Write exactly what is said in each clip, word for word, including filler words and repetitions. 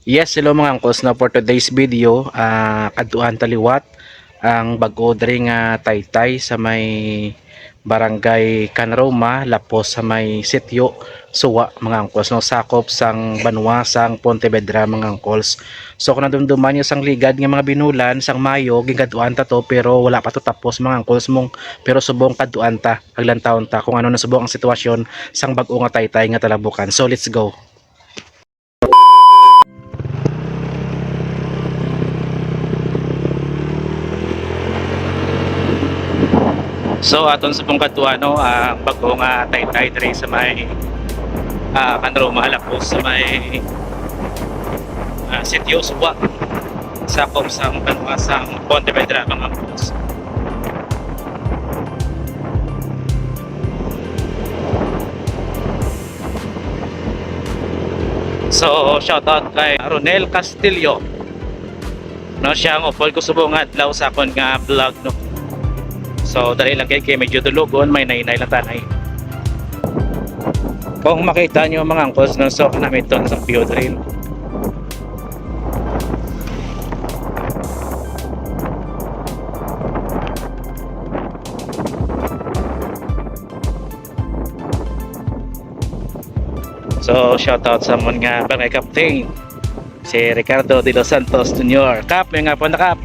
Yes, hello mga angkos, no, for today's video, ah, kadtuan ta liwat ang bag-o diri nga taytay sa may Barangay Canroma, lapos sa may Sitio Suwa, mga angkos, no, sakop sang banwa sang Pontevedra, mga angkos. So kung nadumduman niyo sang ligad nga mga binulan sang Mayo, ginkadtuan ta to, pero wala pa to tapos, mga angkos, mong, pero subong kadtuan ta, aglantawon ta kung ano na subong ang sitwasyon sang bag-o nga taytay nga talabukan. So let's go. So aton sa pungkatuan, no, ang bag-o nga taytay diri sa may, ah, Canroma, lapos sa may, ah, Sitio Suwa, sakop sang banwa sang Pontevedra, mga angkos. So, shout out kay Ronel Castillo. No, siya ang upod ko subong nga adlaw sa akon nga vlog, no. So, dali lang kay, kay medyo dulugon, may nainay lang tanay. Kung makita nyo, mga angkos, no, so, kanamiton sa view diri. So, shout out sa amon nga barangay captain, si Ricardo de los Santos Junior. Kap, may nga po na, Kap.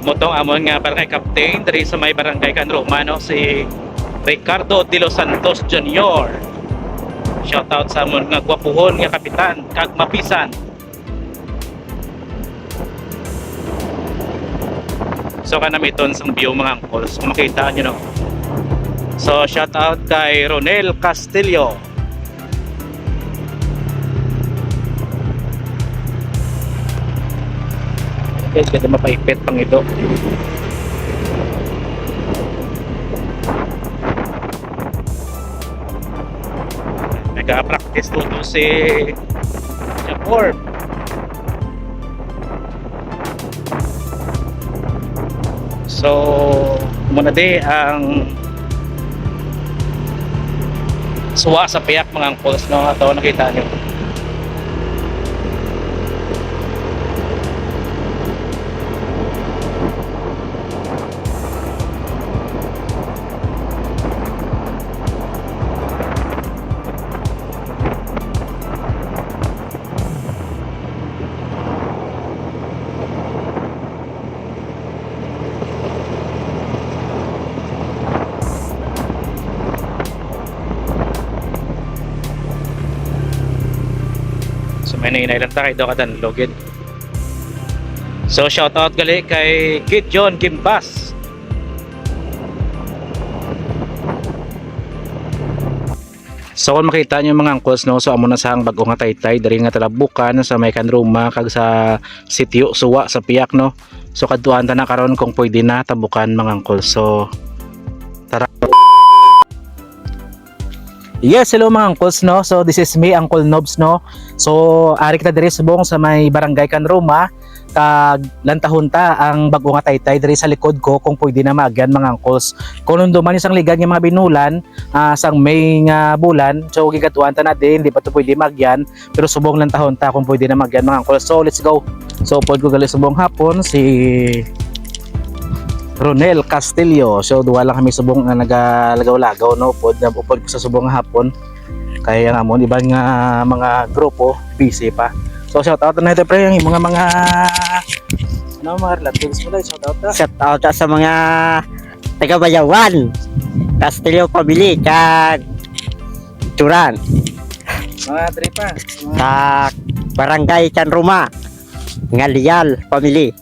Mutong amon nga barangay captain diri sa may barangay Canroma, no, si Ricardo de los Santos Junior. Shout out sa amon nga gwapuhon nga kapitan kag mapisan. So, kanamiton sang view, mga angkol. So, makita nyo, no? So, shout out kay Ronel Castillo. Guys, pwede mapaipit pang ito. Nag-practice to, to si Japor. So, muna di ang suwa sa piyak, mga angkols, no? Ato nakita nyo. So, may nainay lang ta kay daw kadanlog gid. So, shout out gali kay Gideon Gimbas. So, kung makita nyo, mga angkols, no, so amo na sa ang bag-o nga taytay diri nga talabukan sa may Canroma kag sa sitio Suwa sa Piak, no. So, kadtuan ta na karon kung pwede na tabukan, mga angkols. So, tara. Yes, hello mga angkols, no. So this is me, Uncle Nobs, no. So ari kita diri subong sa may Barangay Canroma, kag lantahon ta ang bag-o nga taytay diri sa likod ko kung pwede na maagyan, mga angkols. Kung nunduman ni sang ligad nga mga binulan, ah, sang May nga bulan, so gigatuan ta na din, di pa to pwede maagyan. Pero subong lang tahon ta kung pwede na magyan, mga angkol. So, let's go. So, upod ko gali subong hapon si Ronel Castillo. So, duha lang kami subong nga nagalagaw-lagaw, no? Upod, upod ko sa subong nga hapon. Kaya ang amon, iban nga mga grupo, busy pa. So, shout out na ito, pre, ang mga, mga, ano, mga relatives mo, shout out na. Shout out sa mga taga Bayawan, Castillo family, kag Turan. Mga tripa. Sa Barangay Canroma, Ngalial family.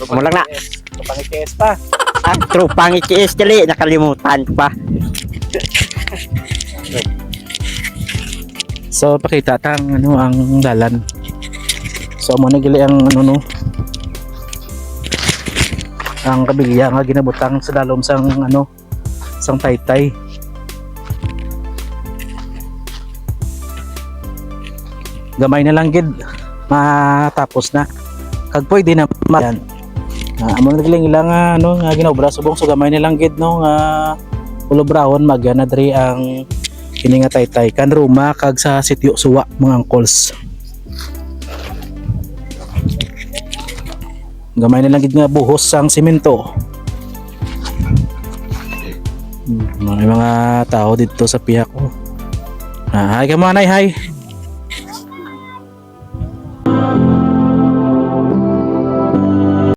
Mo lang na. Tropang I T S pa. Ah, tropang I T S, dali, nakalimutan ko pa. So, pakita ta ang, ano, ang dalan. So, amo na gali ang, ano, no, ang kabilya nga ginabutang sa dalom sang, ano, sang taytay. Gamay na lang gid. matapos na. Kag pwede na ma-, yan. Ah, amo na lang ilang, ah, ano, nga ginaobra subong, so gamay na lang gid, no, nga ulobrahon, mag-, yan na diri ang kini nga taytay kan Roma kag sa Sitio Suwa, mga uncles. Gamay na lang gid nga buhos sang simento. Hmm, may mga tao dito sa pihak ko. Ah, hi ka, mga nay, hi.